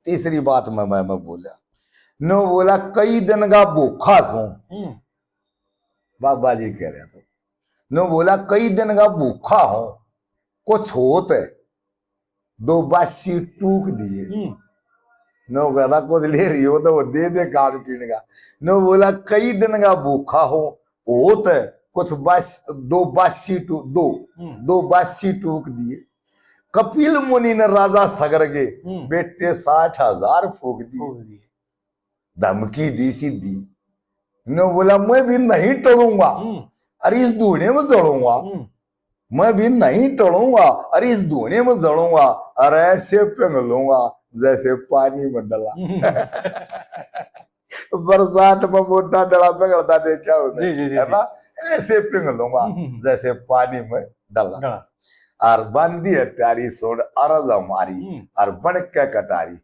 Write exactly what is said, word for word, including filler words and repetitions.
तीसरी बात मैं मैं, मैं बोला, नो बोला, कई दिन का भूखा सूं। हम्म। बाबा जी कह रहे तो, नो बोला, कई दिन का भूखा हूं, कुछ होत है, दो बासी टूक दिए। हम्म। नो कहता, कुछ ले रही हो तो वो दे दे खान पीने का। नो बोला, कई दिन का भूखा हो, होत है, कुछ बास दो बासी टू दो हम्म। दो बासी टूक दिए। कपिल मुनि ने राजा सगर के हम्म। बेटे साठ हजार फूक दिए। फूक दिए। धमकी दी सीधी। नो बोला, मैं भी नहीं टलूंगा, हम्म। अरे इस धूने में जलूंगा। हम्म। मैं भी नहीं टलूंगा, अरे इस धूने में जलूंगा, अरे ऐसे पिघलूंगा जैसे पानी में डला। हम्म। बरसात में मोटा डला पिघलता देखा होता जी, जी, जी, है जी। ना, ऐसे पिघलूंगा हम्म। जैसे पानी में डला। डला। और बांधी है त्यारी सुन अरज हमारी, हम्म। और बन के कटारी